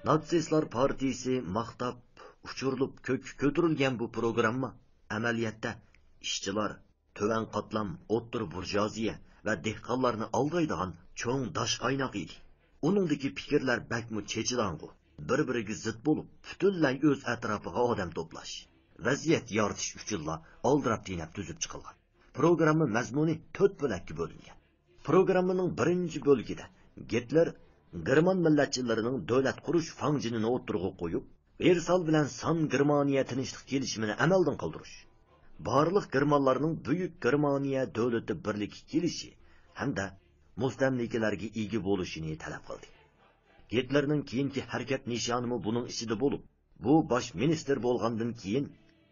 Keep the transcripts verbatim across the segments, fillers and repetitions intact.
ناتسىستلار پارتىيىسى ماختاپ، ئۇچۇرۇلۇپ كۆككە كۆتۈرۈلگەن بۇ پروگرامما ئەمەلىيەتتە ئىشچىلار، تۆۋەن قاتلام، ئوتتۇرا بۇرژۇئازىيە ۋە دېھقانلارنى ئالدايدىغان چوڭ داش قايناق ئىدى. ئۇنىڭدىكى پىكىرلەر بەكمۇ چېچىلاڭغۇ، بىر-بىرىگە زىت بولۇپ، پۈتۈنلەي ئۆز ئەتراپىغا ئادەم توپلاش، ۋەزىيەت يارىتىش ئۈچۈنلا ئالدىراپ-تېنەپ تۈزۈپ چىقىلغان. پروگرامما مەزمۇنى تۆت بۆلەككە بۆلۈنگەن. پروگراممىنىڭ بىرىنچى بۆلىكىدە گىتلېر گېرمان مىللەتچىلىرىنىڭ دۆلەت قۇرۇش فاڭجېنىنى ئوتتۇرىغا قويۇپ، ۋېرسال بىلەن سان گېرمانىيە تىنچلىق كېلىشىمىنى ئەمەلدىن قالدۇرۇش، بارلىق گېرمانلارنىڭ بۈيۈك گېرمانىيە دۆلىتى بىرلىككە كېلىشى ھەمدە مۇستەملىكىلەرگە ئىگە بولۇشىنى تەلەپ قىلدى. گىتلېرنىڭ كېيىنكى ھەرىكەت نىشانىمۇ بۇنىڭ ئىچىدە بولۇپ، بۇ باش مىنىستىر بولغاندىن كېيىن،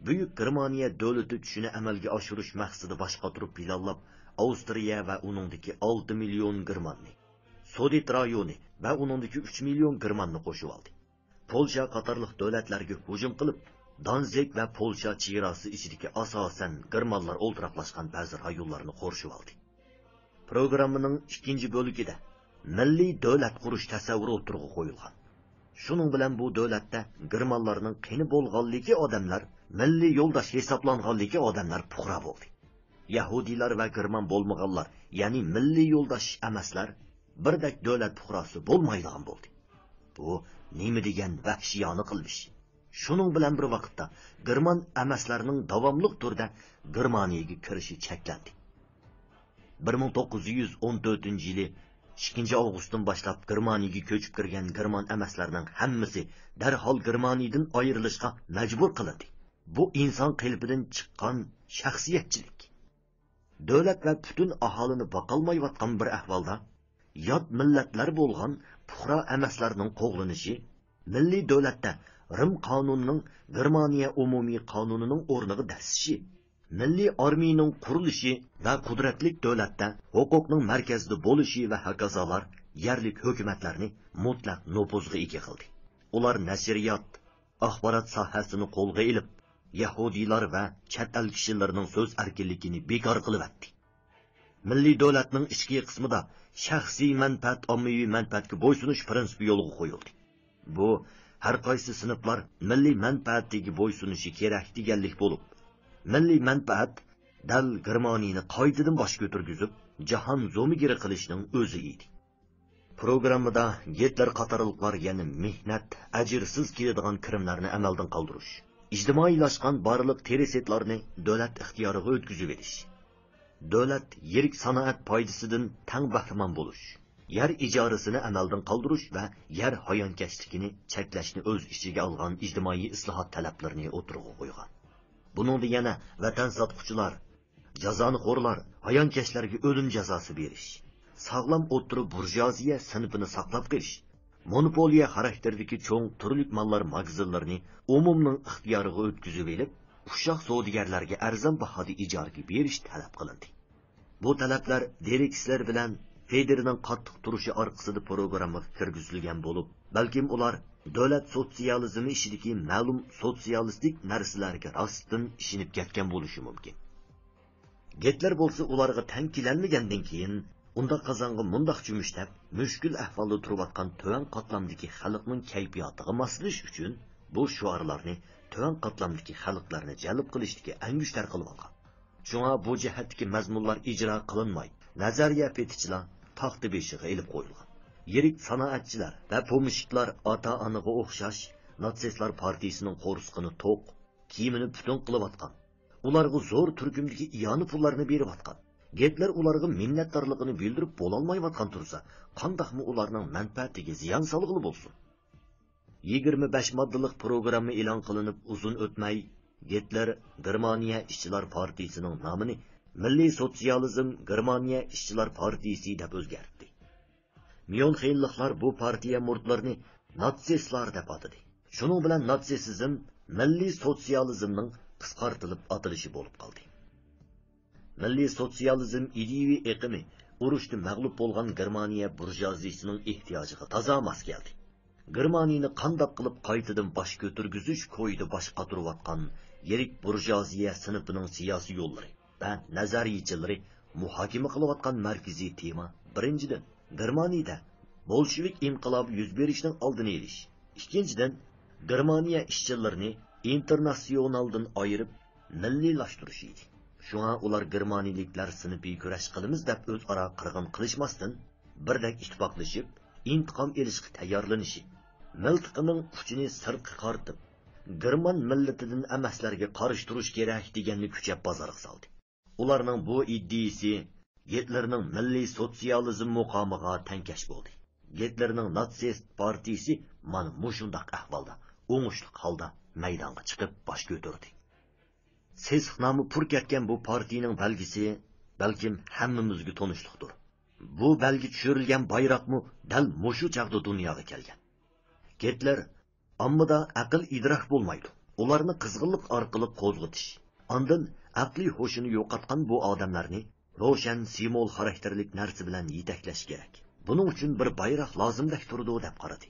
بۈيۈك گېرمانىيە دۆلىتى چۈشىنى ئەمەلگە ئاشۇرۇش مەقسىتىدە باش قاتۇرۇپ پىلانلاپ، ئاۋسترىيە ۋە ئۇنىڭدىكى ئالتە مىليون گېرماننى، سۇدېت رايونى ۋە ئۇنىڭدىكى ئۈچ مىليون گېرماننى قوشۇۋالدى. پولشا قاتارلىق دۆلەتلەرگە ھۇجۇم قىلىپ، دانزىگ ۋە پولشا چېگراسى ئىچىدىكى ئاساسەن گېرمانلار ئولتۇراقلاشقان بەزى رايونلارنى قورشىۋالدى. پروگراممىنىڭ ئىككىنچى بۆلىكىدە مىللىي دۆلەت قۇرۇش تەسەۋۋۇرى ئوتتۇرىغا قويۇلغان. شۇنىڭ بىلەن بۇ دۆلەتتە گېرمانلارنىڭ قېنى بولغانلىكى ئادەملەر، مىللىي يولداش ھېسابلانغانلىكى ئادەملەر پۇقرا بولدى. يەھۇدىيلار ۋە گېرمان بولمىغانلار، يەنى مىللىي يولداش ئەمەسلەر، بىردەك دۆلەت پۇقراسى بولمايدىغان بولدى. بۇ نېمە دېگەن ۋەھشىيانە قىلمىش! شۇنىڭ بىلەن بىر ۋاقىتتا، گېرمان ئەمەسلەرنىڭ داۋاملىق تۈردە گېرمانىيەگە كىرىشى چەكلەندى. بىر مىڭ توققۇز يۈز ئون تۆتىنچى يىلى ئىككىنچى ئاۋغۇستتىن باشلاپ گېرمانىيەگە كۆچۈپ كىرگەن گېرمان ئەمەسلەرنىڭ ھەممىسى دەرھال گېرمانىيەدىن ئايرىلىشقا مەجبۇر قىلىندى. بۇ ئىنسان قېلىپىدىن چىققان شەخسىيەتچىلىك. دۆلەت ۋە پۈتۈن ئاھالىنى باقالمايۋاتقان بىر ئەھۋالدا، يات مىللەتلەر بولغان پۇقرا ئەمەسلەرنىڭ قوغلىنىشى، مىللىي دۆلەتتە رىم قانۇنىنىڭ گېرمانىيە ئومۇمىي قانۇنىنىڭ ئورنىغا دەسسىشى، مىللىي ئارمىيىنىڭ قۇرۇلۇشى ۋە قۇدرەتلىك دۆلەتتە ھوقۇقنىڭ مەركەزىدە بولۇشى ۋە ھاكازالار يەرلىك ھۆكۈمەتلەرنى مۇتلەق نوپۇزغا ئىگە قىلدى. ئۇلار نەشرىيات، ئاخبارات ساھەسىنى قولغا ئېلىپ، يەھۇدىيلار ۋە چەت ئەل كىشىلىرىنىڭ سۆز ئەركىنلىكىنى بىكار قىلىۋەتتى. مىللىي دۆلەتنىڭ ئىچكى قىسمىدا شەخسىي مەنپەئەت، ئاممىۋى مەنپەئەتكە بويسۇنۇش پىرىنسىپى يولغا قويۇلدى. بۇ، ھەر قايسى سىنىپلار مىللىي مەنپەئەتىگە بويسۇنۇشى كېرەك دېگەنلىك بولۇپ، مىللىي مەنپەئەت دەل گېرمانىيەنى قايتىدىن باش كۆتۈرگۈزۈپ، جاھان زومىگىرى قىلىشنىڭ ئۆزى ئىدى. پروگراممىدا گىتلېر قاتارلىقلار يەنە مېھنەت، ئەجىرسىز كېلىدىغان كىرىملەرنى ئەمەلدىن قالدۇرۇش، ئىجتىمائىيلاشقان بارلىق تىرىسېتلارنى دۆلەت ئىختىيارىغا ئۆتكۈزۈۋېلىش، دۆلەت يىرىك سانائەت پايدىسىدىن تەڭ بەھرىمەن بولۇش، يەر ئىجارىسىنى ئەمەلدىن قالدۇرۇش ۋە يەر ھايانكەشلىكىنى چەكلەشنى ئۆز ئىچىگە ئالغان ئىجتىمائىي ئىسلاھات تەلەپلىرىنى ئوتتۇرىغا قويغان. بۇنىڭدا يەنە ۋەتەن ساتقۇچىلار، جازانىخورلار، ھايانكەشلەرگە ئۆلۈم جازاسى بېرىش، ساغلام ئوتتۇرا بۇرژۇئازىيە سىنىپىنى ساقلاپ قېلىش، مونوپولىيە خاراكتېرىدىكى چوڭ تۈرلۈك ماللار ماگىزىنلىرىنى ئومۇمنىڭ ئىختىيارىغا ئۆتكۈزۈۋېلىپ، ئۇششاق سودىگەرلەرگە ئەرزان باھادا ئىجارىگە بېرىش تەلەپ قىلىندى. بۇ تەلەپلەر دېرېكسلېر بىلەن فېدېرنىڭ قاتتىق تۇرۇشى ئارقىسىدا پروگراممىغا كىرگۈزۈلگەن بولۇپ، بەلكىم ئۇلار دۆلەت سوتسىيالىزمى ئىچىدىكى مەلۇم سوتسىيالىستىك نەرسىلەرگە راستتىن ئىشىنىپ كەتكەن بولۇشى مۇمكىن. گىتلېر بولسا ئۇلارغا تەڭ كېلەلمىگەندىن كېيىن، ئۇنداق قازانغا مۇنداق چۆمۈچ دەپ، مۈشكۈل ئەھۋالدا تۇرۇۋاتقان تۆۋەن قاتلامدىكى خەلقنىڭ كەيپىياتىغا ماسلىشىش ئۈچۈن بۇ شوئارلارنى تۆۋەن قاتلامدىكى خەلقلەرنى جەلپ قىلىشتىكى ئەڭگۈشتەر قىلىۋالغان. شۇڭا بۇ جەھەتتىكى مەزمۇنلار ئىجرا قىلىنماي، نەزەرىيە پېتىچىلا تاختا بېشىغا ئېلىپ قويۇلغان. يىرىك سانائەتچىلەر ۋە پومېشچىكلار ئاتا-ئانىغا ئوخشاش ناتسىستلار پارتىيىسىنىڭ قورسىقىنى توق، كىيىمىنى پۈتۈن قىلىۋاتقان، ئۇلارغا زور تۈركۈمدىكى ئىئانە پۇللارنى بېرىۋاتقان. گىتلېر ئۇلارغا مىننەتدارلىقىنى بىلدۈرۈپ بولالمايۋاتقان تۇرسا، قانداقمۇ ئۇلارنىڭ مەنپەئەتىگە زىيان سالغىلى بولسۇن؟ يىگىرمە بەش ماددىلىق پروگرامما ئېلان قىلىنىپ ئۇزۇن ئۆتمەي، گىتلېر گېرمانىيە ئىشچىلار پارتىيىسىنىڭ نامىنى مىللىي سوتسىيالىزم گېرمانىيە ئىشچىلار پارتىيىسى دەپ ئۆزگەرتتى. ميۇنخېنلىقلار بۇ پارتىيە مۇرىتلىرىنى ناتسىستلار دەپ ئاتىدى. شۇنىڭ بىلەن ناتسىسىزم مىللىي سوتسىيالىزمنىڭ قىسقارتىلىپ ئاتىلىشى بولۇپ قالدى. مىللىي سوتسىيالىزم ئىدىيىۋى ئېقىمى ئۇرۇشتا مەغلۇپ بولغان گېرمانىيە بۇرژۇئازىيىسىنىڭ ئېھتىياجىغا تازا ماس كەلدى. گېرمانىيىنى قانداق قىلىپ قايتىدىن باش كۆتۈرگۈزۈش كويىدا باش قاتۇرۇۋاتقان يىرىك بۇرژۇئازىيە سىنىپىنىڭ سىياسىي يوللىرى ۋە نەزەرىيچىلىرى مۇھاكىمە قىلىۋاتقان مەركىزىي تېما، بىرىنچىدىن، گېرمانىيىدە بولشېۋىك ئىنقىلابى يۈز بېرىشنىڭ ئالدىنى ئېلىش، ئىككىنچىدىن، گېرمانىيە ئىشچىلىرىنى ئىنتېرناتسىيونالدىن ئايرىپ، مىللىيلاشتۇرۇش ئىدى. شۇڭا ئۇلار گېرمانىيىلىكلەر سىنىپىي كۈرەش قىلىمىز دەپ ئۆزئارا قىرغىن قىلىشماستىن، بىردەك ئىتتىپاقلىشىپ، ئىنتىقام ئېلىشقا تەييارلىنىشى، مىلتىقىنىڭ ئۇچىنى سىرتقا قارىتىپ، گېرمان مىللىتىدىن ئەمەسلەرگە قارشى تۇرۇش كېرەك دېگەننى كۈچەپ بازارغا سالدى. ئۇلارنىڭ بۇ ئىدىيىسى گىتلېرنىڭ مىللىي سوتسىيالىزم مۇقامىغا تەڭكەش بولدى. گىتلېرنىڭ ناتسىست پارتىيىسى مانا مۇشۇنداق ئەھۋالدا، ئوڭۇشلۇق ھالدا مەيدانغا چىقىپ باش كۆتۈردى. سېسىق نامى پۇر كەتكەن بۇ پارتىيىنىڭ بەلگىسى بەلكىم ھەممىمىزگە تونۇشلۇقتۇر. بۇ بەلگە چۈشۈرۈلگەن بايراقمۇ دەل مۇشۇ چاغدا دۇنياغا كەلگەن. گىتلېر ئاممىدا ئەقىل ئىدراك بولمايدۇ. ئۇلارنى قىزغىنلىق ئارقىلىق قوزغىتىش، ئاندىن ئەقلىي ھوشىنى يوقاتقان بۇ ئادەملەرنى روشەن سىمۋول خاراكتېرلىك نەرسە بىلەن يېتەكلەش كېرەك. بۇنىڭ ئۈچۈن بىر بايراق لازىمدەك تۇرىدۇ دەپ قارىدى.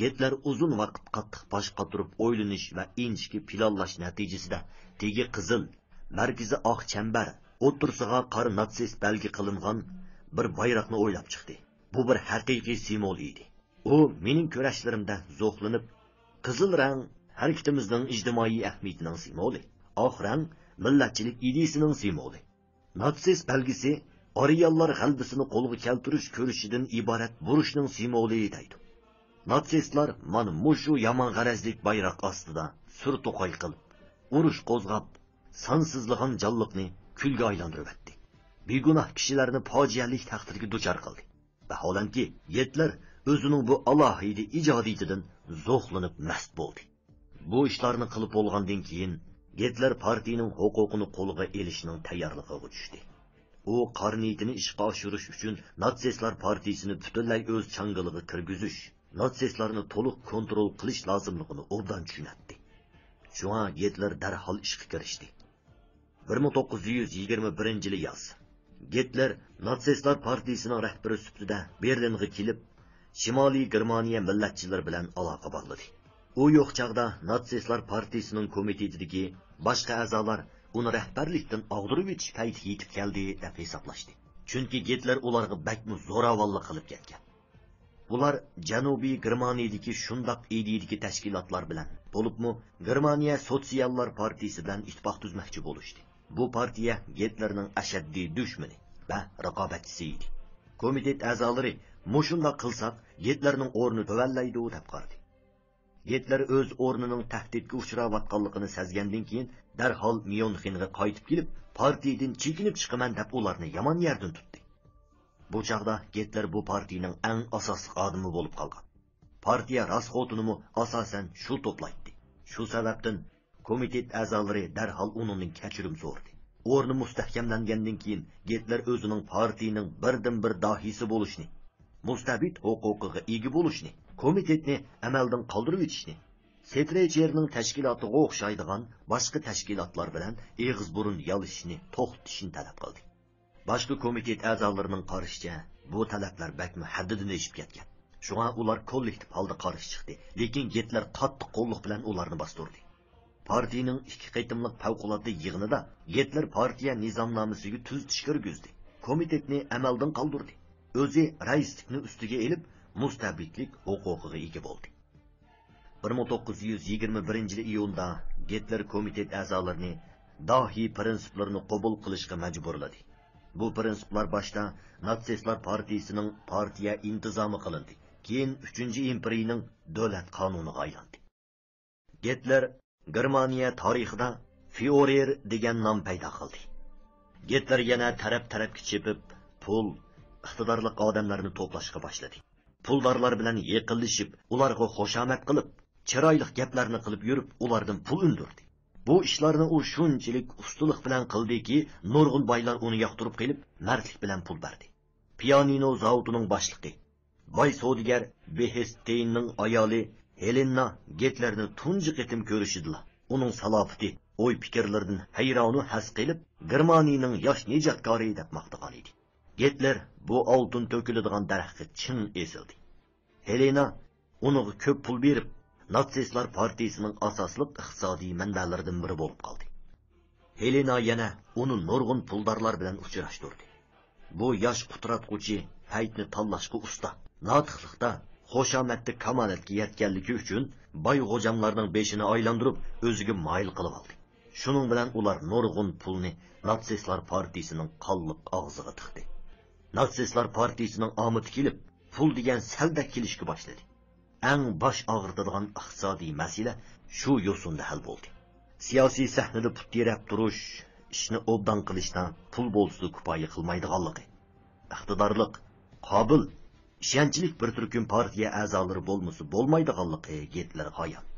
گىتلېر ئۇزۇن ۋاقىت قاتتىق باش قاتۇرۇپ ئويلىنىش ۋە ئىنچىكە پىلانلاش نەتىجىسىدە تېگى قىزىل، مەركىزى ئاق چەمبەر، ئوتتۇرىسىغا قارا ناتسىست بەلگە قىلىنغان بىر بايراقنى ئويلاپ چىقتى. بۇ بىر ھەقىقىي سىمۋول ئىدى. ئۇ مېنىڭ كۈرەشلىرىمدە زوقلىنىپ، قىزىل رەڭ ھەرىكىتىمىزنىڭ ئىجتىمائىي ئەھمىيىتىنىڭ سىمۋولى، ئاق رەڭ مىللەتچىلىك ئىدىيىسىنىڭ سىمۋولى. ناتسىست بەلگىسى ئارىيانلار غەلىبىسىنى قولغا كەلتۈرۈش كۈرىشىدىن ئىبارەت بۇرۇشنىڭ سىمۋولى دەيدۇ. ناتسىستلار مانا مۇشۇ يامان غەرەزلىك بايراق ئاستىدا سۈر توقاي قىلىپ، ئۇرۇش قوزغاپ، سانسىزلىغان جانلىقنى كۈلگە ئايلاندۇرۇۋەتتى. بىگۇناھ كىشىلەرنى پاجىئەلىك تەقدىرگە دۇچار قىلدى. ۋاھالەنكى، گىتلېر ئۆزىنىڭ بۇ ئالاھىدە ئىجادىيىتىدىن زوقلىنىپ مەست بولدى. بۇ ئىشلارنى قىلىپ بولغاندىن كېيىن، گىتلېر پارتىيىنىڭ ھوقۇقىنى قولىغا ئېلىشنىڭ تەييارلىقىغا چۈشتى. ئۇ قارا نىيىتىنى ئىشقا ئاشۇرۇش ئۈچۈن ناتسىستلار پارتىيىسىنى پۈتۈنلەي ئۆز چاڭگىلىغا كىرگۈزۈش، ناتسىستلارنى تولۇق كونترول قىلىش لازىملىقىنى ئوبدان چۈشىنەتتى. شۇڭا گىتلېر دەرھال ئىشقا كىرىشتى. بىر مىڭ توققۇز يۈز يىگىرمە بىرىنچى يىلى ياز، گىتلېر ناتسىستلار پارتىيىسىنىڭ رەھبىرى سۈپىتىدە بېرلىنغا كېلىپ، شىمالىي گېرمانىيە مىللەتچىلىرى بىلەن ئالاقە باغلىدى. ئۇ يوق چاغدا ناتسىستلار پارتىيىسىنىڭ كومىتېتىدىكى باشقا ئەزالار ئۇنى رەھبەرلىكتىن ئاغدۇرۇۋېتىش پەيتى يېتىپ كەلدى دەپ ھېسابلاشتى. چۈنكى گىتلېر ئۇلارغا بەكمۇ زوراۋانلىق قىلىپ كەتكەن. بۇلار جەنۇبىي گېرمانىيىدىكى شۇنداق ئىدىيىدىكى تەشكىلاتلار بىلەن، بولۇپمۇ گېرمانىيە سوتسىياللار پارتىيىسى بىلەن ئىتتىپاق تۈزمەكچى بولۇشتى. بۇ پارتىيە گىتلېرنىڭ ئەشەددىي دۈشمىنى ۋە رىقابەتچىسى ئىدى. كومىتېت ئەزالىرى مۇشۇنداق قىلساق گىتلېرنىڭ ئورنى تۆۋەنلەيدۇ دەپ قارىدى. گىتلېر ئۆز ئورنىنىڭ تەھدىتكە ئۇچراۋاتقانلىقىنى سەزگەندىن كېيىن، دەرھال ميۇنخېنغا قايتىپ كېلىپ، پارتىيىدىن چېكىنىپ چىقىمەن دەپ ئۇلارنى يامان يەردىن تۇتتى. بۇ چاغدا گىتلېر بۇ پارتىيىنىڭ ئەڭ ئاساسلىق ئادىمى بولۇپ قالغان. پارتىيە راسخوتىنىمۇ ئاساسەن شۇ توپلايتتى. شۇ سەۋەبتىن كومىتېت ئەزالىرى دەرھال ئۇنىڭدىن كەچۈرۈم سورىدى. ئورنى مۇستەھكەملەنگەندىن كېيىن، گىتلېر ئۆزىنىڭ پارتىيىنىڭ بىردىنبىر داھىيسى بولۇشنى، مۇستەبىت ھوقۇقىغا ئىگە بولۇشنى، كومىتېتنى ئەمەلدىن قالدۇرۇۋېتىشنى، سېترېچېرنىڭ تەشكىلاتىغا ئوخشايدىغان باشقا تەشكىلاتلار بىلەن ئېغىز بۇرۇن يالىشىشنى توختىتىشنى تەلەپ قىلدى. باشقا كومىتېت ئەزالىرىنىڭ قارىشىچە، بۇ تەلەپلەر بەكمۇ ھەددىدىن ئېشىپ كەتكەن. شۇڭا ئۇلار كوللېكتىپ ھالدا قارشى چىقتى، لېكىن گىتلېر قاتتىق قوللۇق بىلەن ئۇلارنى باستۇردى. پارتىيىنىڭ ئىككى قېتىملىق پەۋقۇلئاددە يىغىنىدا گىتلېر پارتىيە نىزامنامىسىگە تۈزىتىش كىرگۈزدى، كومىتېتنى ئەمەلدىن قالدۇردى. ئۆزى رەئىسلىكنى ئۈستىگە ئېلىپ، مۇستەبىتلىك ھوقۇقىغا ئىگە بولدى. بىر مىڭ توققۇز يۈز يىگىرمە بىرىنچى يىلى ئىيۇندا گىتلېر كومىتېت ئەزالىرىنى داھىي پىرىنسىپلىرىنى قوبۇل قىلىشقا مەجبۇرلىدى. بۇ پىرىنسىپلار باشتا ناتسىستلار پارتىيىسىنىڭ پارتىيە ئىنتىزامى قىلىندى، كېيىن ئۈچىنچى ئىمپېرىيىنىڭ دۆلەت قانۇنىغا ئايلاندى. گىتلېر گېرمانىيە تارىخىدا فيۇرېر دېگەن نام پەيدا قىلدى. گىتلېر يەنە تەرەپ-تەرەپكە چېپىپ، پۇل، ئىقتىدارلىق ئادەملەرنى توپلاشقا باشلىدى. پۇلدارلار بىلەن يېقىنلىشىپ، ئۇلارغا خۇشامەت قىلىپ، چىرايلىق گەپلەرنى قىلىپ يۈرۈپ، ئۇلاردىن پۇل ئۈندۈردى. بۇ ئىشلارنى ئۇ شۇنچىلىك ئۇستىلىق بىلەن قىلدىكى، نۇرغۇن بايلار ئۇنى ياقتۇرۇپ قېلىپ، مەردلىك بىلەن پۇل بەردى. پىيانىنو زاۋۇتىنىڭ باشلىقى، باي سودىگەر بېھېستېيننىڭ ئايالى ھېلېنا گىتلېرنى تۇنجى قېتىم كۆرۈشىدىلا، ئۇنىڭ سالاپىتى، ئوي-پىكىرلىرىدىن ھەيرانۇ ھەس قېلىپ، گېرمانىيىنىڭ ياش نىجاتكارى دەپ ماختىغان ئىدى. گىتلېر بۇ ئالتۇن تۆكۈلىدىغان دەرەخكە چىڭ ئېسىلدى. ھېلېنا ئۇنىڭغا كۆپ پۇل بېرىپ، ناتسىستلار پارتىيىسىنىڭ ئاساسلىق ئىقتىسادىي مەنبەلىرىدىن بىرى بولۇپ قالدى. ھېلېنا يەنە ئۇنى نۇرغۇن پۇلدارلار بىلەن ئۇچراشتۇردى. بۇ ياش قۇتراتقۇچى پەيتنى تاللاشقا ئۇستا، ناتىقلىقتا خۇشامەتلىك كامالەتكە يەتكەنلىكى ئۈچۈن باي غوجاملارنىڭ بېشىنى ئايلاندۇرۇپ، ئۆزىگە مايىل قىلىۋالدى. شۇنىڭ بىلەن ئۇلار نۇرغۇن پۇلنى ناتسىستلار پارتىيىسىنىڭ قانلىق ئاغزىغا تىقتى. ناتسىستلار پارتىيىسىنىڭ ئامىتى كېلىپ، پۇل دېگەن سەلدەك كېلىشكە باشلىدى. ئەڭ باش ئاغرىتىدىغان ئىقتىسادىي مەسىلە شۇ يوسۇندا ھەل بولدى. سىياسىي سەھنىدە پۇت تىرەپ تۇرۇش، ئىشنى ئوبدان قىلىشتا پۇل بولسىلا كۇپايە قىلمايدىغانلىقى، ئىقتىدارلىق، قابىل، ئىشەنچلىك بىر تۈركۈم پارتىيە ئەزالىرى بولمىسا بولمايدىغانلىقى گىتلېرغا ئايان.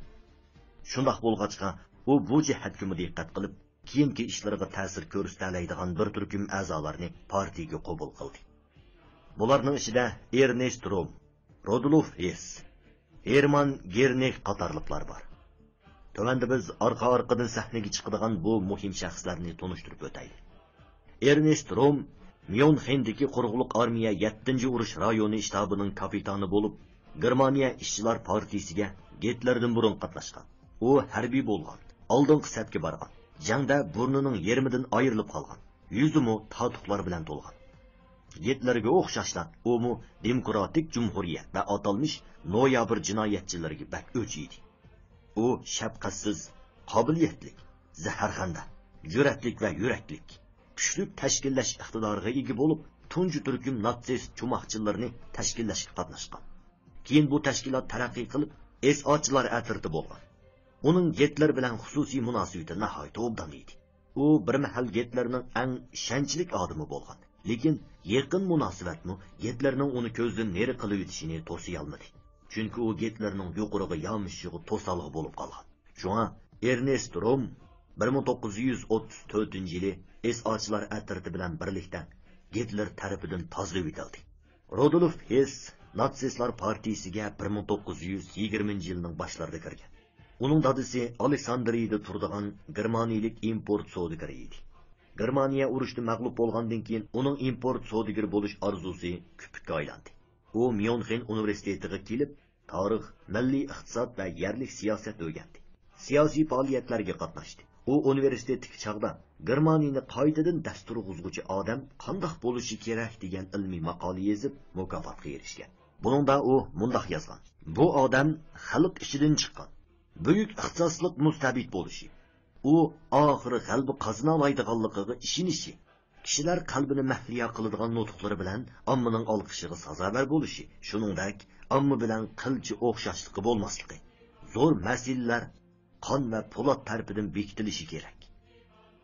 شۇنداق بولغاچقا، ئۇ بۇ جەھەتكىمۇ دىققەت قىلىپ، كېيىنكى ئىشلىرىغا تەسىر كۆرسىتەلەيدىغان بىر تۈركۈم ئەزالارنى پارتىيىگە قوبۇل قىلدى. بۇلارنىڭ ئىچىدە ئېرنېست روم، رودولف ھېس، ھېرمان گېرنېك قاتارلىقلار بار. تۆۋەندە بىز ئارقا-ئارقىدىن سەھنىگە چىقىدىغان بۇ مۇھىم شەخسلەرنى تونۇشتۇرۇپ ئۆتەيلى. ئېرنېست روم ميۇنخېندىكى قۇرۇقلۇق ئارمىيە يەتتىنچى ئۇرۇش رايونى شتابىنىڭ كاپىتانى بولۇپ، گېرمانىيە ئىشچىلار پارتىيىسىگە گىتلېردىن بۇرۇن قاتناشقان. ئۇ ھەربىي بولغان، ئالدىنقى سەپكە بارغان، جەڭدە بۇرنىنىڭ يېرىمىدىن ئايرىلىپ قالغان، يۈزىمۇ تاتۇقلار بىلەن تولغان. گىتلېرگە ئوخشاشلا، ئۇمۇ دېموكراتىك جۇمھۇرىيەت ۋە ئاتالمىش نويابىر جىنايەتچىلىرىگە بەك ئۆچ ئىدى. ئۇ شەپقەتسىز، قابىلىيەتلىك، زەھەرخەندە، جۈرئەتلىك ۋە يۈرەكلىك، كۈچلۈك تەشكىللەش ئىقتىدارىغا ئىگە بولۇپ، تۇنجى تۈركۈم ناتسىست چوماقچىلىرىنى تەشكىللەشكە قاتناشقان. كېيىن بۇ تەشكىلات تەرەققىي قىلىپ، ئېس ئاچىلار ئەترىتى بولغان. ئۇنىڭ گىتلېر بىلەن خۇسۇسىي مۇناسىۋىتى ناھايىتى ئوبدان ئىدى. ئۇ بىر مەھەل گىتلېرنىڭ ئەڭ ئىشەنچلىك ئادىمى بولغان. لېكىن يېقىن مۇناسىۋەتمۇ گىتلېرنىڭ ئۇنى كۆزدىن نېرى قىلىۋېتىشىنى توسىيالمىدى. چۈنكى ئۇ گىتلېرنىڭ يۇقىرىغا يامىشىشىغا توسالغۇ بولۇپ قالغان. شۇڭا ئېرنېست روم بىر مىڭ توققۇز يۈز ئوتتۇز تۆتىنچى يىلى ئېس ئاچىلار ئەترىتى بىلەن بىرلىكتە گىتلېر تەرىپىدىن تازىلىۋېتىلدى. رودولف ھېس ناتسىستلار پارتىيىسىگە بىر مىڭ توققۇز يۈز يىگىرمىنچى يىلنىڭ باشلىرىدا كىرگەن. ئۇنىڭ دادىسى ئالېكساندرىيىدە تۇرىدىغان گېرمانىيىلىك ئىمپورت سودىگىرى ئىدى. گېرمانىيە ئۇرۇشتا مەغلۇپ بولغاندىن كېيىن، ئۇنىڭ ئىمپورت سودىگىرى بولۇش ئارزۇسى كۆپۈككە ئايلاندى. ئۇ ميۇنخېن ئۇنىۋېرسىتېتىغا كېلىپ، تارىخ، مىللىي ئىقتىساد ۋە يەرلىك سىياسەت ئۆگەندى. سىياسىي پائالىيەتلەرگە قاتناشتى. ئۇ ئۇنىۋېرسىتېتتىكى چاغدا گېرمانىيىنى قايتىدىن دەستۇر قۇزغۇچى ئادەم قانداق بولۇشى كېرەك دېگەن ئىلمىي ماقالە يېزىپ، مۇكاپاتقا ئېرىشكەن. بۇنىڭدا ئۇ مۇنداق يازغان: بۇ ئادەم خەلق ئىچىدىن چىققان، بۈيۈك ئىختىساسلىق مۇستەبىت بولۇشى، ئۇ ئاخىرى غەلىبە قازىنالايدىغانلىقىغا ئىشىنىشى، كىشىلەر قەلبىنى مەھلىيا قىلىدىغان نۇتۇقلىرى بىلەن ئاممىنىڭ ئالقىشىغا سازاۋەر بولۇشى، شۇنىڭدەك ئامما بىلەن قىلچە ئوخشاشلىقى بولماسلىقى، زور مەسىلىلەر قان ۋە پولات تەرىپىدىن بېكىتىلىشى كېرەك.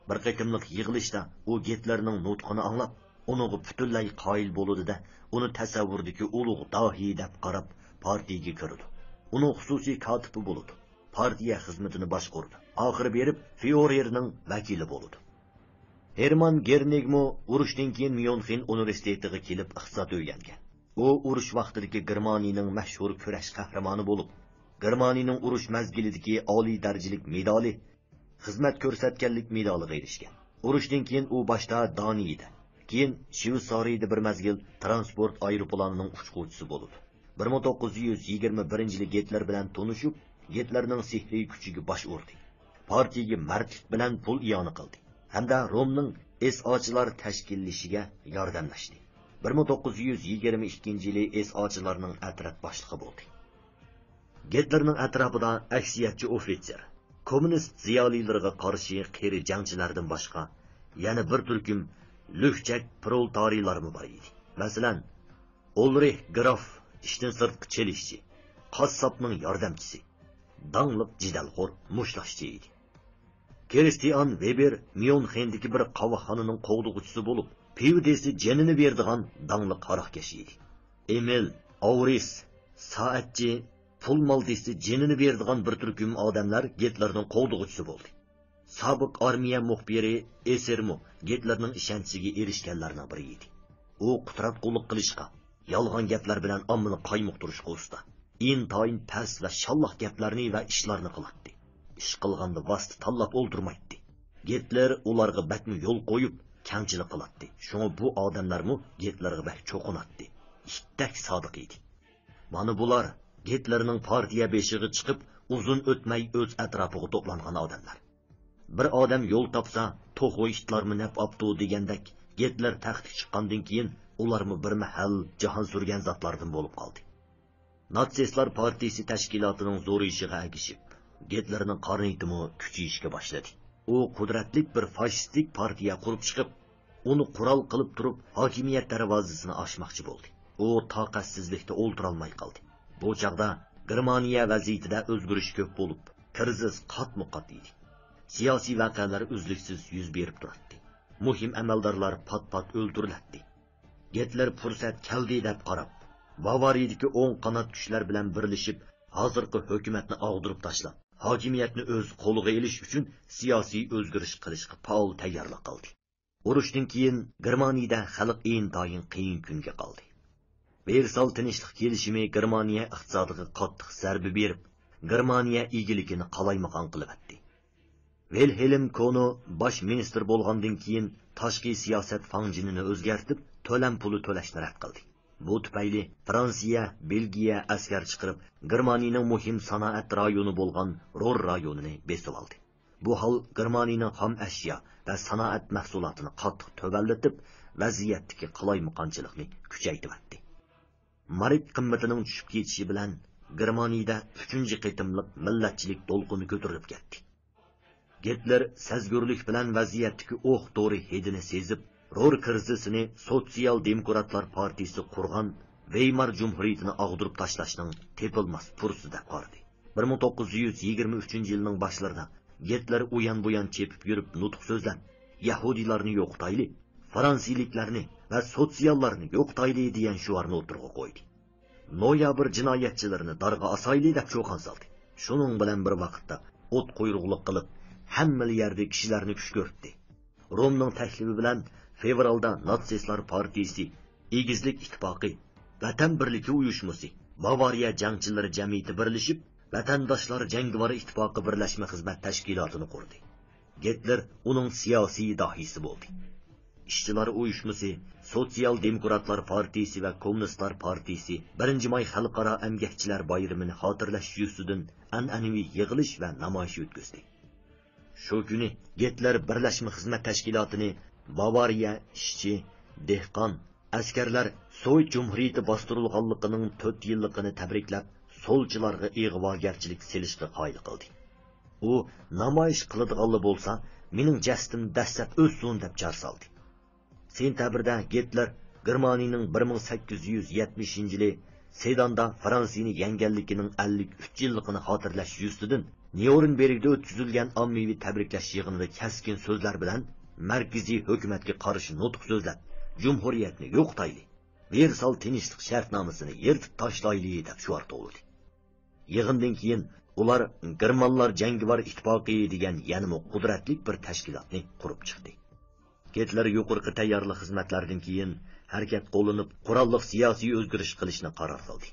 بىر قېتىملىق يىغىلىشتا ئۇ گىتلېرنىڭ نۇتقىنى ئاڭلاپ، ئۇنىڭغا پۈتۈنلەي قايىل بولىدۇ-دە، ئۇنى تەسەۋۋۇردىكى ئۇلۇغ داھىي دەپ قاراپ، پارتىيىگە كىرىدۇ. ئۇنىڭ خۇسۇسىي كاتىپى بولىدۇ. پارتىيە خىزمىتىنى باشقۇرىدۇ. ئاخىرى بېرىپ فيۇرېرنىڭ ۋەكىلى بولىدۇ. ھېرمان گېرنىگمۇ ئۇرۇشتىن كېيىن ميۇنخېن ئۇنىۋېرسىتېتىغا كېلىپ ئىقتىساد ئۆگەنگەن. ئۇ ئۇرۇش ۋاقتىدىكى گېرمانىيىنىڭ مەشھۇر كۈرەش قەھرىمانى بولۇپ، گېرمانىيىنىڭ ئۇرۇش مەزگىلىدىكى ئالىي دەرىجىلىك مېدالى، خىزمەت كۆرسەتكەنلىك مېدالىغا ئېرىشكەن. ئۇرۇشتىن كېيىن ئۇ باشتا دانىيەدە، كېيىن شۋېتسارىيەدە بىر مەزگىل تىرانسپورت ئايروپىلانىنىڭ ئۇچقۇچىسى بولىدۇ. بىر مىڭ توققۇز يۈز يىگىرمە بىرىنچى يىلى گىتلېر بىلەن تونۇشۇپ، گىتلېرنىڭ سېھرىي كۈچىگە باش ئۇردى. پارتىيىگە مەردلىك بىلەن پۇل ئىئانە قىلدى ھەمدە رومنىڭ ئېس ئاچىلار تەشكىللىشىگە ياردەملەشتى. بىر مىڭ توققۇز يۈز يىگىرمە ئىككىنچى يىلى ئېس ئاچىلارنىڭ ئەترەت باشلىقى بولدى. گىتلېرنىڭ ئەتراپىدا ئەكسىيەتچى ئوفىتسېر، كوممۇنىست زىيالىيلىرىغا قارشى قېرى جەڭچىلەردىن باشقا، يەنە بىر تۈركۈم لۈكچەك پرولېتارىيلارمۇ بار ئىدى. مەسىلەن، ئۇلرىھ گراف، ئىشتىن سىرتقى چېلىشچى، قاسساپنىڭ ياردەمچىسى، داڭلىق جېدەلخور مۇشتلاشچى ئىدى. كىرىستىئان ۋېبېر ميۇنخېندىكى بىر قاۋاقخانىنىڭ قوغدىغۇچىسى بولۇپ، پىۋا دېسە جېنىنى بېرىدىغان داڭلىق ھاراقكەش ئىدى. ئېمىل، ئاۋرىس، سائەتچى، پۇل مال دېسە جېنىنى بېرىدىغان بىر تۈركۈم ئادەملەر گىتلېرنىڭ قوغدىغۇچىسى بولدى. سابىق ئارمىيە مۇخبىرى ئېسېرمۇ گىتلېرنىڭ ئىشەنچىگە ئېرىشكەنلەرنىڭ بىرى ئىدى. ئۇ قۇتراتقۇلۇق قىلىشقا، يالغان گەپلەر بىلەن ئاممىنى قايمۇقتۇرۇشقا ئۇستا. ئىنتايىن پەس ۋە شاللاق گەپلەرنى ۋە ئىشلارنى قىلاتتى. ئىش قىلغاندا ۋاسىتە تاللاپ ئولتۇرمايتتى. گىتلېر ئۇلارغا بەكمۇ يول قويۇپ، كەڭچىلىك قىلاتتى. شۇڭا بۇ ئادەملەرمۇ گىتلېرغا بەك چوقۇناتتى. ئىتتەك سادىق ئىدى. مانا بۇلار گىتلېرنىڭ پارتىيە بېشىغا چىقىپ، ئۇزۇن ئۆتمەي ئۆز ئەتراپىغا توپلانغان ئادەملەر. بىر ئادەم يول تاپسا، توخۇ ئىتلارمۇ نەپ ئاپتۇ دېگەندەك، گىتلېر تەختكە چىققاندىن كېيىن، ئۇلارمۇ بىر مەھەل جاھان سۈرگەن زاتلاردىن بولۇپ قالدى. ناتسىستلار پارتىيىسى تەشكىلاتىنىڭ زورىيىشىغا ئەگىشىپ، گىتلېرنىڭ قارا نىيىتىمۇ كۈچىيىشكە باشلىدى. ئۇ قۇدرەتلىك بىر فاشىستىك پارتىيە قۇرۇپ چىقىپ، ئۇنى قورال قىلىپ تۇرۇپ، ھاكىمىيەت دەرۋازىسىنى ئاچماقچى بولدى. ئۇ تاقەتسىزلىكتە ئولتۇرالماي قالدى. بۇ چاغدا گېرمانىيە ۋەزىيىتىدە ئۆزگىرىش كۆپ بولۇپ، كىرىزىس قاتمۇ قات ئىدى. سىياسىي ۋەقەلەر ئۈزلۈكسىز يۈز بېرىپ تۇراتتى. مۇھىم ئەمەلدارلار پات-پات ئۆلتۈرۈلەتتى. گىتلېر پۇرسەت كەلدى دەپ قاراپ، باۋارىيىدىكى ئوڭ قانات كۈچلەر بىلەن بىرلىشىپ، ھازىرقى ھۆكۈمەتنى ئاغدۇرۇپ تاشلاپ، ھاكىمىيەتنى ئۆز قولىغا ئېلىش ئۈچۈن سىياسىي ئۆزگىرىش قىلىشقا پائال تەييارلىق قىلدى. ئۇرۇشتىن كېيىن گېرمانىيىدە خەلق ئىنتايىن قىيىن كۈنگە قالدى. ۋېرسال تىنچلىق كېلىشىمى گېرمانىيە ئىقتىسادىغا قاتتىق زەربە بېرىپ، گېرمانىيە ئىگىلىكىنى قالايمىقان قىلىۋەتتى. ۋىلھېلم كونو باش مىنىستىر بولغاندىن كېيىن، تاشقى سىياسەت فاڭجېنىنى ئۆزگەرتىپ، تۆلەم پۇلى تۆلەشنى رەت قىلدى. بۇ تۈپەيلى فرانسىيە، بېلگىيە ئەسكەر چىقىرىپ، گېرمانىيىنىڭ مۇھىم سانائەت رايونى بولغان رور رايونىنى بېسىۋالدى. بۇ ھال گېرمانىيىنىڭ خام ئەشيا ۋە سانائەت مەھسۇلاتىنى قاتتىق تۆۋەنلىتىپ، ۋەزىيەتتىكى قالايمىقانچىلىقنى كۈچەيتىۋەتتى. مارك قىممىتىنىڭ چۈشۈپ كېتىشى بىلەن، گېرمانىيىدە ئۈچىنچى قېتىملىق مىللەتچىلىك دولقۇنى كۆتۈرۈلۈپ كەتتى. گىتلېر سەزگۈرلۈك بىلەن ۋەزىيەتتىكى ئوق دورا ھىدىنى سېزىپ، رور كىرىزىسىنى سوتسىيال دېموكراتلار پارتىيىسى قۇرغان ۋېيمار جۇمھۇرىيىتىنى ئاغدۇرۇپ تاشلاشنىڭ تېپىلماس پۇرسىتى دەپ قارىدى. بىر مىڭ توققۇز يۈز يىگىرمە ئۈچىنچى يىلنىڭ باشلىرىدا گىتلېر ئۇيان-بۇيان چېپىپ يۈرۈپ نۇتۇق سۆزلەپ، يەھۇدىيلارنى يوقىتايلى، فرانسىيىلىكلەرنى ۋە سوتسىياللارنى يوقىتايلى دېگەن شوئارنى ئوتتۇرىغا قويدى. نويابىر جىنايەتچىلىرىنى دارغا ئاسايلى دەپ چۇقان سالدى. شۇنىڭ بىلەن بىر ۋاقىتتا ئوت قۇيرۇقلۇق قىلىپ، ھەممىلا يەردە كىشىلەرنى كۈشكۈرتتى. رومنىڭ تەكلىپى بىلەن فېۋرالدا ناتسىستلار پارتىيىسى، ئېگىزلىك ئىتتىپاقى، ۋەتەن بىرلىكى ئۇيۇشمىسى، باۋارىيە جەڭچىلىرى جەمئىيىتى بىرلىشىپ، ۋەتەنداشلار جەڭگىۋار ئىتتىپاقى بىرلەشمە خىزمەت تەشكىلاتىنى قۇردى. گىتلېر ئۇنىڭ سىياسىي داھىيسى بولدى. ئىشچىلار ئۇيۇشمىسى، سوتسىيال دېموكراتلار پارتىيىسى ۋە كوممۇنىستلار پارتىيىسى بىرىنچى ماي خەلقئارا ئەمگەكچىلەر بايرىمىنى خاتىرىلەش يۈزىسىدىن ئەنئەنىۋى يىغىلىش ۋە نامايىش ئۆتكۈزدى. شۇ كۈنى گىتلېر بىرلەشمە خىزمەت تەشكىلاتىنى باۋارىيە ئىشچى، دېھقان، ئەسكەرلەر سوۋېت جۇمھۇرىيىتى باستۇرۇلغانلىقىنىڭ تۆت يىللىقىنى تەبرىكلەپ، سولچىلارغا ئىغۋاگەرچىلىك سېلىشقا قايىل قىلدى. ئۇ، نامايىش قىلىدىغانلا بولسا، مېنىڭ جەسىتىم دەسسەپ ئۆتسۇن، دەپ چاقىرىق سالدى. سېنتەبىردە گىتلېر گېرمانىيىنىڭ بىر مىڭ سەككىز يۈز يەتمىشىنچى يىلى سېداندا فرانسىيىنى يەڭگەنلىكىنىڭ ئەللىك ئۈچ يىللىقىنى خاتىرىلەش يۈزىسىدىن نيۇرنبېرگدا ئۆتكۈزۈلگەن ئاممىۋى تەبرىكلەش يىغىنىدا كەسكىن سۆزلەر بىلەن مەركىزىي ھۆكۈمەتكە قارشى نۇتۇق سۆزلەپ، جۇمھۇرىيەتنى يوقىتايلى، ۋېرسال تىنچلىق شەرتنامىسىنى يىرتىپ تاشلايلى، دەپ شوئار توۋلىدى. يىغىندىن كېيىن ئۇلار گېرمانلار جەڭگىۋار ئىتتىپاقى دېگەن يەنىمۇ قۇدرەتلىك بىر تەشكىلاتنى قۇرۇپ چىقتى. گىتلېر يۇقىرىقى تەييارلىق خىزمەتلەردىن كېيىن ھەرىكەت قوللىنىپ، قوراللىق سىياسىي ئۆزگىرىش قىلىشنى قارار قىلدى.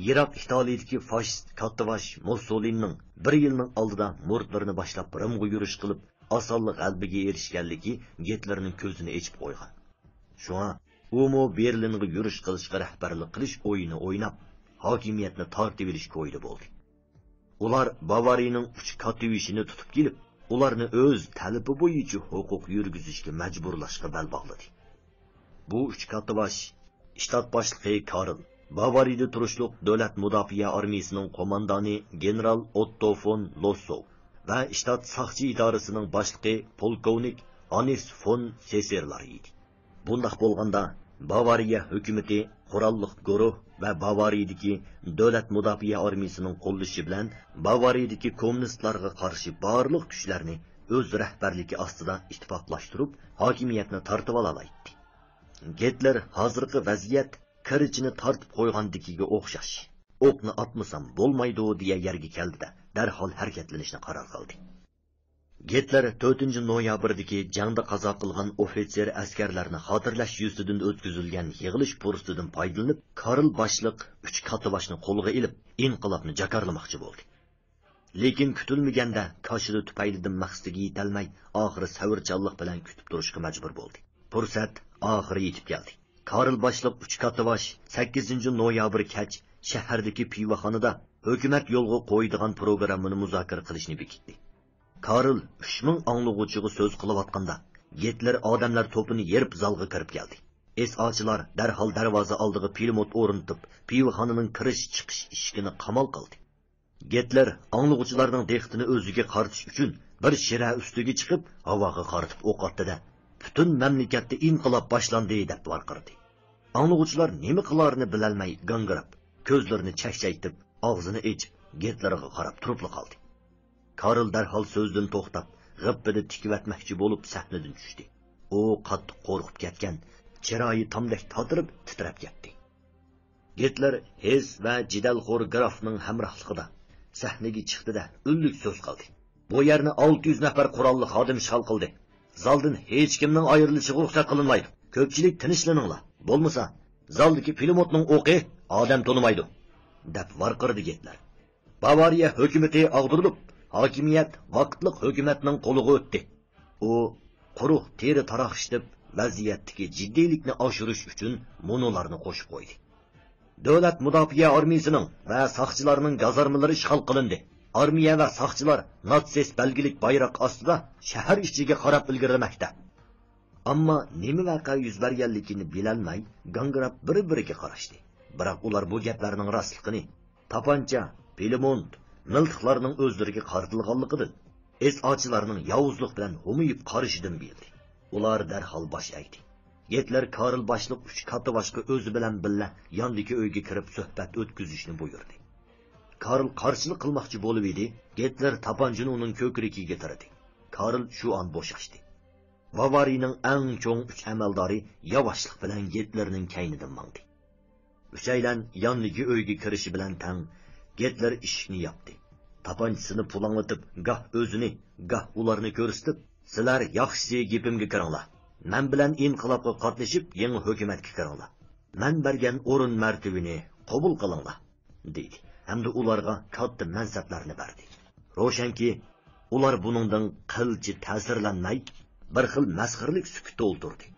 يىراق ئىتالىيىدىكى فاشىست كاتتىباش مۇسسولىنىنىڭ بىر يىلنىڭ ئالدىدا مۇرىتلىرىنى باشلاپ رىمغا يۈرۈش قىلىپ، ئاسانلا غەلىبىگە ئېرىشكەنلىكى گىتلېرنىڭ كۆزىنى ئېچىپ قويغان. شۇڭا ئۇمۇ بېرلىنغا يۈرۈش قىلىشقا رەھبەرلىك قىلىش ئويۇنى ئويناپ، ھاكىمىيەتنى تارتىۋېلىش كويىدا بولدى. ئۇلار باۋارىيىنىڭ ئۈچ كاتتىۋىشىنى تۇتۇپ كېلىپ، ئۇلارنى ئۆز تەلىپى بويىچە ھوقۇق يۈرگۈزۈشكە مەجبۇرلاشقا بەل باغلىدى. بۇ ئۈچ كاتتىباش، شتات باشلىقى كارل، باۋارىيىدە تۇرۇشلۇق دۆلەت مۇداپىئە ئارمىيىسىنىڭ قوماندانى گېنېرال ئوتتو فون لوسسوۋ ۋە شتات ساقچى ئىدارىسىنىڭ باشلىقى پولكوۋنىك ھانس فون سېسېرلار ئىدى. بۇنداق بولغاندا، باۋارىيە ھۆكۈمىتى، قوراللىق گۇرۇھ ۋە باۋارىيىدىكى دۆلەت مۇداپىئە ئارمىيىسىنىڭ قوللىشى بىلەن باۋارىيىدىكى كوممۇنىستلارغا قارشى بارلىق كۈچلەرنى ئۆز رەھبەرلىكى ئاستىدا ئىتتىپاقلاشتۇرۇپ، ھاكىمىيەتنى تارتىۋالالايتتى. گىتلېر ھازىرقى ۋەزىيەت كىرىچنى تارتىپ قويغاندىكىگە ئوخشاش، ئوقنى ئاتمىسام بولمايدۇ دېگەن يەرگە كەلدى-دە، دەرھال ھەرىكەتلىنىشنى قارار قىلدى. گىتلېر تۆتىنچى نويابىردىكى جەڭدە قازا قىلغان ئوفىتسېر ئەسكەرلەرنى خاتىرىلەش يۈزىسىدىن ئۆتكۈزۈلگەن يىغىلىش پۇرسىتىدىن پايدىلىنىپ، كارل باشلىق ئۈچ كاتتىباشنى قولغا ئېلىپ، ئىنقىلابنى جاكارلىماقچى بولدى. لېكىن كۈتۈلمىگەندە كاشىلا تۈپەيلىدىن مەقسىتىگە يېتەلمەي، ئاخىرى سەۋرچانلىق بىلەن كۈتۈپ تۇرۇشقا مەجبۇر بولدى. پۇرسەت ئاخىرى يېتىپ كەلدى. كارل باشلىق ئۈچ كاتتىباش سەككىزىنچى نويابىر كەچ شەھەردىكى پىۋىخانىدا ھۆكۈمەت يولغا قويىدىغان پروگراممىنى مۇزاكىرە قىلىشنى بېكىتتى. كارل ئۈچ مىڭ ئاڭلىغۇچىغا سۆز قىلىۋاتقاندا، گىتلېر ئادەملەر توپىنى يېرىپ زالغا كىرىپ كەلدى. ئېس ئاچىلار دەرھال دەرۋازا ئالدىغا پىلىموت ئورنىتىپ، پىۋىخانىنىڭ كىرىش-چىقىش ئىشىكىنى قامال قىلدى. گىتلېر ئاڭلىغۇچىلارنىڭ دىققىتىنى ئۆزىگە قارىتىش ئۈچۈن بىر شىرە ئۈستىگە چىقىپ، ھاۋاغا قارىتىپ ئوق ئاتتى-دە، «پۈتۈن مەملىكەتتە ئىنقىلاب باشلاندى!» دەپ ۋارقىرىدى. ئاڭلىغۇچىلار نېمە قىلارىنى بىلەلمەي گاڭگىراپ، كۆزلىرىنى چەكچەيتىپ، ئاغزىنى ئېچىپ، گىتلېرغا قاراپ تۇرۇپلا قالدى. كارل دەرھال سۆزىدىن توختاپ، غىپپىدە تىكىۋەتمەكچى بولۇپ سەھنىدىن چۈشتى. ئۇ قاتتىق قورقۇپ كەتكەن، چىرايى تامدەك تاتىرىپ تىترەپ كەتتى. گىتلېر ھېس ۋە جېدەلخور گرافنىڭ ھەمراھلىقىدا سەھنىگە چىقتى-دە، ئۈنلۈك سۆز قىلدى. «بۇ يەرنى ئالتە يۈز نەپەر قوراللىق خادىم ئىشغال قىلدى. زالدىن ھېچكىمنىڭ ئايرىلىشىغا رۇخسەت قىلىنمايدۇ. كۆپچىلىك تىنچلىنىڭلار. بولمىسا، زالدىكى پىلىموتنىڭ ئوقى ئادەم تونۇمايدۇ!» دەپ ۋارقىرىدى گىتلېر. باۋارىيە ھۆكۈمىتى ئاغدۇرۇلۇپ، ھاكىمىيەت ۋاقىتلىق ھۆكۈمەتنىڭ قولىغا ئۆتتى. ئۇ قۇرۇق تېرە تاراق ئىشلىتىپ، ۋەزىيەتتىكى جىددىيلىكنى ئاشۇرۇش ئۈچۈن مۇنۇلارنى قوشۇپ قويدى: «دۆلەت مۇداپىئە ئارمىيىسىنىڭ ۋە ساقچىلارنىڭ گازارمىلىرى ئىشغال قىلىندى. ئارمىيە ۋە ساقچىلار ناتسىست بەلگىلىك بايراق ئاستىدا شەھەر ئىچىگە قاراپ ئىلگىرىلىمەكتە.» ئەمما نېمە ۋەقە يۈز بەرگەنلىكىنى بىلەلمەي، گاڭگىراپ بىر-بىرىگە قاراشتى. بىراق ئۇلار بۇ گەپلەرنىڭ راستلىقىنى، تاپانچا، پىلىمونت، مىلتىقلارنىڭ ئۆزلىرىگە قارىتىلغانلىقىدىن، ئېس ئاچىلارنىڭ ياۋۇزلۇق بىلەن ھومىيىپ قارىشىدىن بىلدى. ئۇلار دەرھال باش ئەگدى. گىتلېر كارل باشلىق ئۈچ كاتتىباشقا ئۆزى بىلەن بىللە ياندىكى ئۆيگە كىرىپ سۆھبەت ئۆتكۈزۈشنى بۇيرۇدى. كارل قارشىلىق قىلماقچى بولۇۋىدى، گىتلېر تاپانچىنى ئۇنىڭ كۆكرىكىگە تىرىدى. كارل شۇ ئان بوشاشتى. باۋارىيىنىڭ ئەڭ چوڭ ئۈچ ئەمەلدارى ياۋاشلىق بىلەن گىتلېرنىڭ كەينىدىن ماڭدى. ئۈچەيلەن ياندىكى ئۆيگە كىرىشى بىلەن تەڭ، گىتلېر ئىشىكنى ياپتى. تاپانچىسىنى پۇلاڭلىتىپ، گاھ ئۆزىنى، گاھ ئۇلارنى كۆرسىتىپ، «سىلەر ياخشىسى گېپىمگە كىرىڭلار. مەن بىلەن ئىنقىلابقا قاتنىشىپ، يېڭى ھۆكۈمەتكە كىرىڭلار. مەن بەرگەن ئورۇن مەرتىۋىنى قوبۇل قىلىڭلار.» دېدى ھەمدە ئۇلارغا كاتتا مەنسەپلەرنى بەردى. روشەنكى، ئۇلار بۇنىڭدىن قىلچە تەسىرلەنمەي، بىر خىل مەسخىرىلىك سۈكۈتتە ئولتۇردى.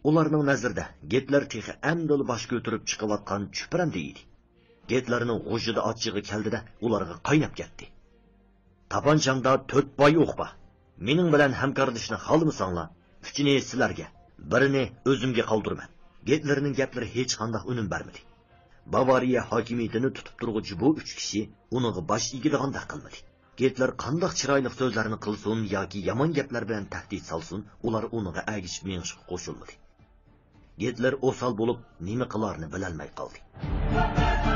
ئۇلارنىڭ نەزىرىدە گىتلېر تېخى ئەمدىلا باش كۆتۈرۈپ چىقىۋاتقان چۈپرەندە ئىدى. گىتلېرنىڭ غۇژژىدە ئاچچىقى كەلدى-دە، ئۇلارغا قايناپ كەتتى. «تاپانچامدا تۆت باي ئوق بار. مېنىڭ بىلەن ھەمكارلىشىشنى خالىمىساڭلار، ئۈچىنى سىلەرگە، بىرىنى ئۆزۈمگە قالدۇرىمەن.» گىتلېرنىڭ گەپلىرى ھېچقانداق ئۈنۈم بەرمىدى. باۋارىيە ھاكىمىيىتىنى تۇتۇپ تۇرغۇچى بۇ ئۈچ كىشى ئۇنىڭغا باش ئېگىدىغاندەك قىلمىدى. گىتلېر قانداق چىرايلىق سۆزلەرنى قىلسۇن ياكى يامان گەپلەر بىلەن تەھدىت سالسۇن، ئۇلار ئۇنىڭغا ئەگىشىپ مېڭىشقا قوشۇلمىدى. گىتلېر ئوسال بولۇپ، نېمە قىلارىنى بىلەلمەي قالدى.